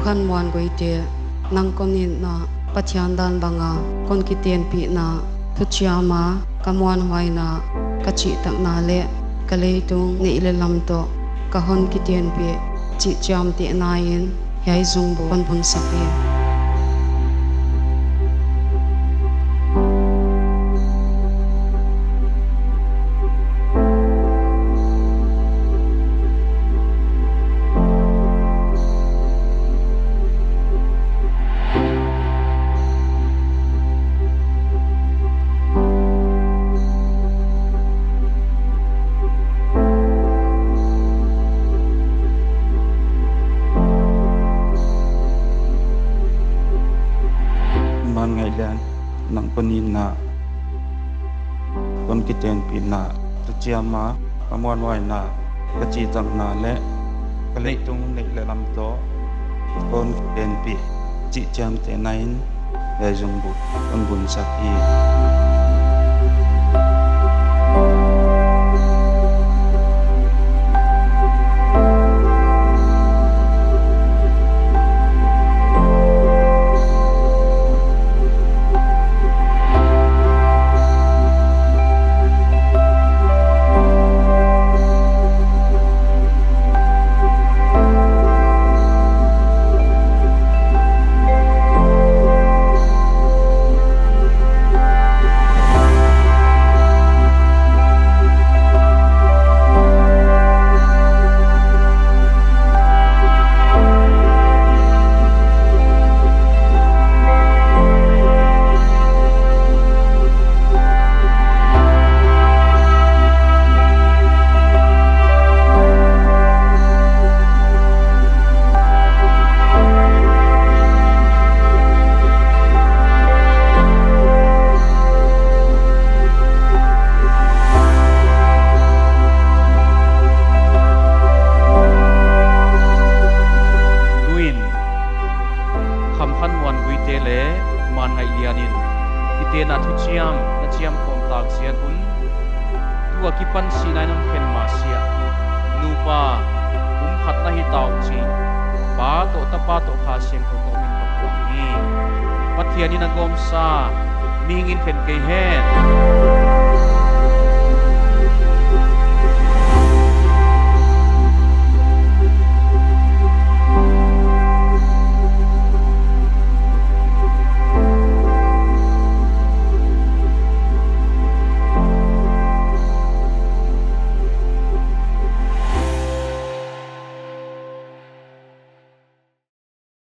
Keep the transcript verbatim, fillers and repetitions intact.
Khanmuan Guite, nang kon itna, Pathian dan banga kon kitenpihna thuchiam a, ka muanhuaina, ka chihtakna leh ka leitung neih leh lam toh ka hon kitenpih chih chiamtehna in hiai zungbu kon bunsak hi. Manngaihlian, nang kon itna, kon kitenpihna thuchiam a, ka muanhuaina, ka chihtakna leh ka leitung neih leh lam toh kon kitenpih chih chiamtehna in hiai zungbu kon bunsak hi. Tuin, Khamkhanmuan Guite leh Manngaihlian in kitenna thuchiam na chiam khawm tak ziak un, tu akipan sihna in hon khen masiah, nupa, pumkhat na hi ta uh chi, Pa toh Tapa toh Kha Siangthou toh min ka puang hi. Pathian in a gawmsa mihing in khen kei hen.